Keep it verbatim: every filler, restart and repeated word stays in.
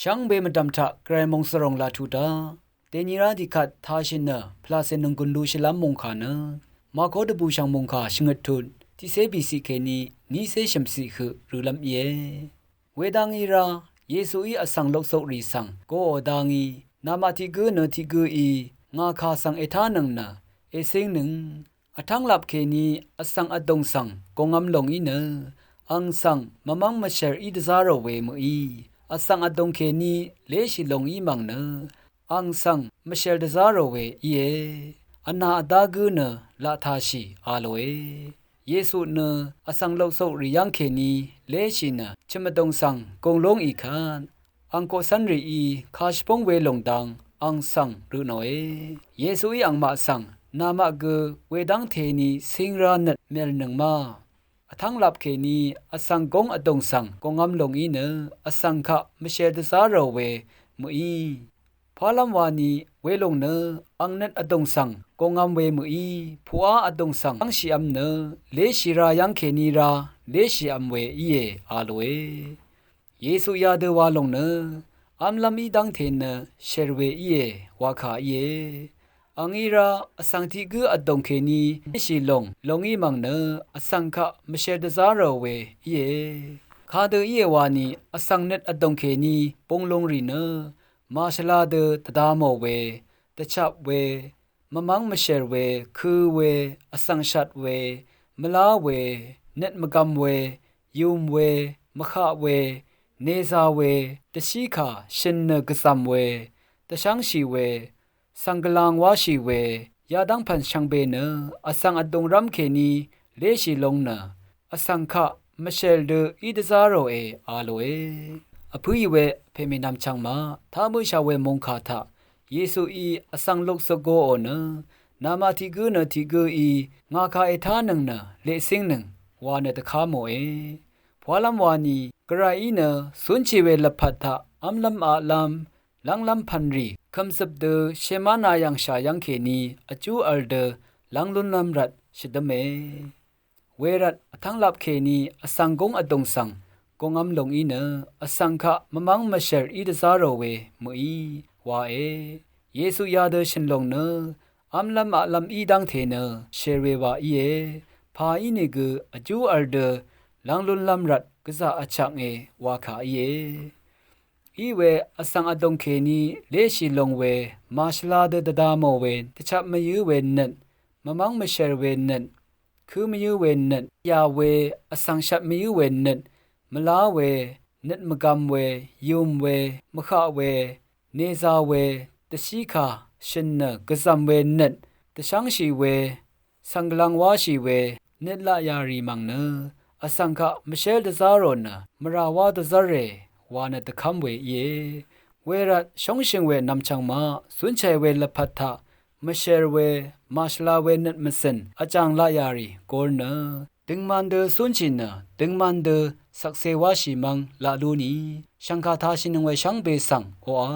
Shvngbe mvdv̀m taq Gvray mòngsvròng laq tuq daq dèni rá tiqkvt tāshì nø pvlacè nònggùn lú shvlv́m mòngkà nø Mako dvbùshv̀ng mòngkà shvngøt tut tiqcé bìciq kèní nícé shø̀mciq høq rø̄lv́m íe. Wedv́ngí rá Yesuí vsvng loksokrì svng goò dá ngí, namaq tiq gǿ nø tiq gǿí ngà kà svng ètánøng nø ècíngnøng. Vtv́nglap kèní vsvng vdùng svng gùngvm lòng í nø ang svng mvmv́ng mvshèr í dvzá rò we mø̀í, vsvng vdùng kèní léshì lòng í mv̀ng nø ang svng mvshèr dvzá rò we íe. Vnà vdá gǿ nø laq tāshì a lòe. Yesu nø vsvng loksokrì yv́ng kèní léshì nø chø̀m vdùng svng gùng lúngì kvt ang koqcv́nrìí kà shvbóng welòng dang ang svng rø nòe. Yesuí angmaq svng namaq gø wedv́ngte ni cíngrá nøt mèlnøng ma. Vtv́nglap kèní vsvng góng vdùng svng gùngvm lòng í nø vsvng kaq mvshèr dvzá rò we mø̀í, pálv́m wani welòng nø ang nøt vdùng svng gùngvm we mø̀í, puqá vdùng svng yv́ngshìvm nø léshì rá yv́ng kèní rá léshìvm we íe a lòe. Yesu yadø wa lòng nø v́mlv́m í dv́ngte nø shèr we íe wa kà íe. Angí rá vsvng tiq gǿ vdùng kèní léshì lòng lòng í mv̀ng nø vsvng kaq mvshèr dvzá rò we íe. Kadø íe wani vsvng nøt vdùng kèní bung lung rì nø màshvla dø dvda mò we, dvchap we, mvmv́ng mvshèr we, kø̄ we, vsvng shvt we, mvlá we, nøt mvgvm we, yùm we, mvhaq we, neza we, dvshíkà shø̀n nø gvzv̀m we, dvshv́ngshì we, svng gvlang wáshì we, yadv́ng pv̀n shvngbe nø vsvng vdùng rv́m kèní léshì long nø vsvng kaq mvshèl dø í dvzá ròe a lòe. Vpǿì we pèmènvm chvngmaq tá bǿshà we mòngkà taq Yesuí vsvng luksøk goò nø namaq tiq gǿ nø tiq gǿí ngà kà ètánøng nø leqcíngnøng wa nø dvká mòe. Pwalv́m wani Gvrayí nø cúnshì we lvpat taq v́mlv́m aqlv́m lv́nglv́m pv̀nrì kø̀mzøp dø shèmána yv̀ngshà yv́ng kèní vjú vl dø lv́ng lúnlv́m rvt shvdǿme. Wervt vtv́nglap kèní vsvng gúng vdùng svng gùngvm lòng í nø vsvng kaq mvmv́ng mvshèr í dvzá rò we mø̀í wae. Yesu yadø shø̀n lòng nø v́mlv́m aqlv́m í dv́ngte nø shèr we wa íe. Pà ínìgø vjú vl dø lv́ng lúnlv́m rvt gvzà vchaknge wa kà íe. Iwe vsvng vdùng kèní léshì long we, màshvla dø dvda mò we, dvchap mvyǿ we nøt, mvmv́ng mvshèr we nøt, kø̄ mvyǿ we nøt, yà we, vsvng shvt mvyǿ we nøt, mvlá we, nøt mvgvm we, yùm we, mvhaq we, neza we, dvshíkà shø̀n nø gvzv̀m we nøt, dvshv́ngshì we, svng gvlang wáshì we nøt laq yà rì mv̀ng nø vsvng kaq mvshèl dvzá rò nø mvrà wá dvzv́re wa nø dvkv́m we íe. Wervt shóngshø̀ng we nvmchv̀ng maq cúnshàì we lvpat taq mvshèr we màshvla we nøt mvcø̀n vjàng laq yà rì gor nø døngman dø cúnshì nø døngman dø shvkse wáshì mv́ng laq lú ni shv̀ngkà tāshìnøng we shvngbe svng oqà